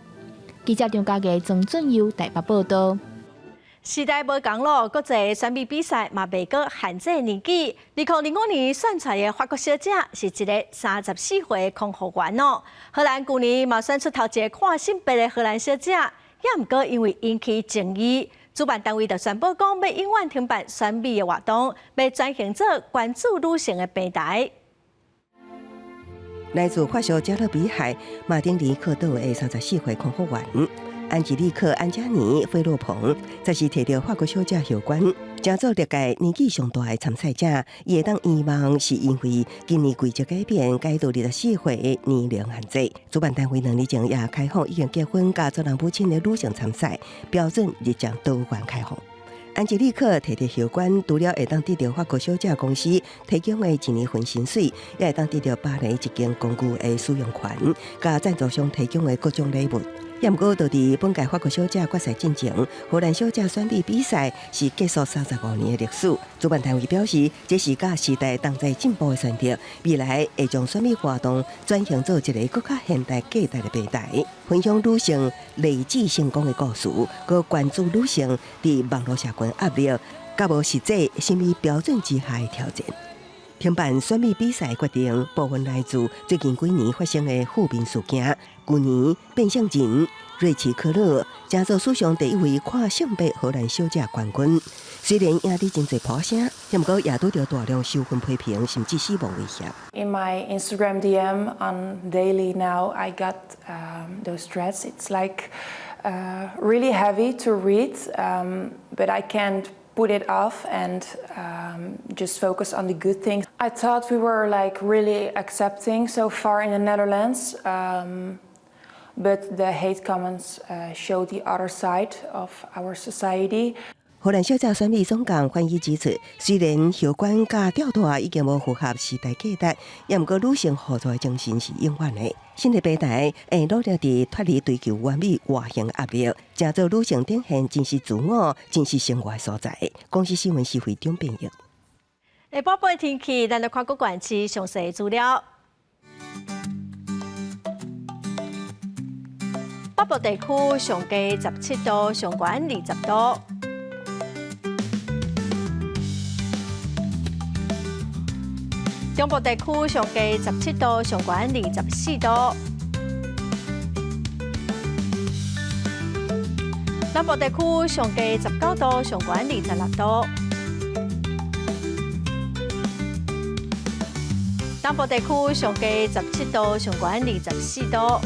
記者張家傑、曾俊佑台北報道。時代無仝囉，國際選美比賽嘛袂閣限制年紀。2005年選出來的法國小姐是一个34歲的空服員哦。荷蘭舊年嘛選出頭一个跨性別的荷蘭小姐，也毋過因為引起爭議，主辦單位就宣布講欲永遠停辦選美的活動，欲轉型做關注女性的平台。來自法屬加勒比海馬丁尼克島的34歲空服員安吉麗克·安加尼·費洛蓬，則是提著法國小姐後冠，成做歷屆年紀上大的參賽者。伊會當願望是因為今年規則改變，改到24歲的年齡限制。主辦單位2年前也開放已經結婚佮做人母親的女性參賽，標準日漸多元開放。安吉麗克提著後冠，除了會當得著法國小姐公司提供的一年份薪水，也會當得著巴黎一間公寓的使用權，佮贊助商提供的各種禮物。也毋過，就佇本屆法國小姐決賽進前，荷蘭小姐選美比賽是結束35年的歷史。主辦單位表示，這是佮時代同齊進步的選擇，未來會將選美活動轉型做一個閣較現代價值的平台，分享女性累積成功的故事，閣關注女性佇網路社群壓力，佮無實際審美標準之下的挑戰。停辦選美比賽決定，部分來自最近幾年發生的負面事件。舊年變性人瑞奇科勒成做史上第一位跨性別荷蘭小姐冠軍。雖然贏得真濟破聲，毋過也拄著大量仇恨批評，甚至死亡威脅。 In my Instagram DM on daily now, I got those threats. It's like really heavy to read, but I can't put it off and just focus on the good things. I thought we were like really accepting so far in the Netherlands, but the hate comments show the other side of our society. 荷蘭小姐選美總監反映指出，雖然荷官佮吊帶已經無符合時代價值，也毋過女性互助的精神是永遠的。新的平台會努力佇脫離追求完美外形壓力，成做女性展現真實自我、真實生活的所在。公視新聞施惠中編譯。下晡的天氣，咱來看各縣市詳細資料。北部地區上低17度，上懸20度。中部地區上低17度，上懸24度。南部地區上低19度，上懸26度。東部地區上低17度，上懸24度。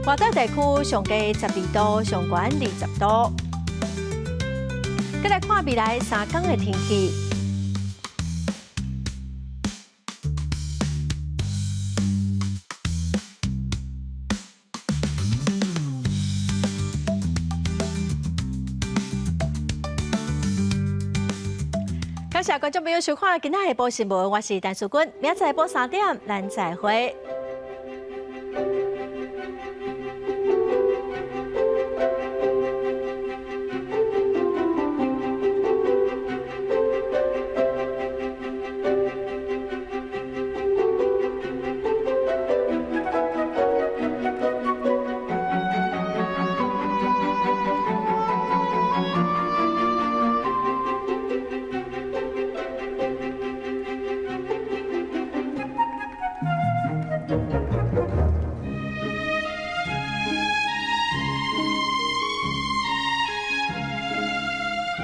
外島地區上低12度，上懸20度。閣來看未來3工的天氣。感謝觀眾朋友收看今仔下晡新聞，我是陳淑君，明仔載下晡3點，咱再會。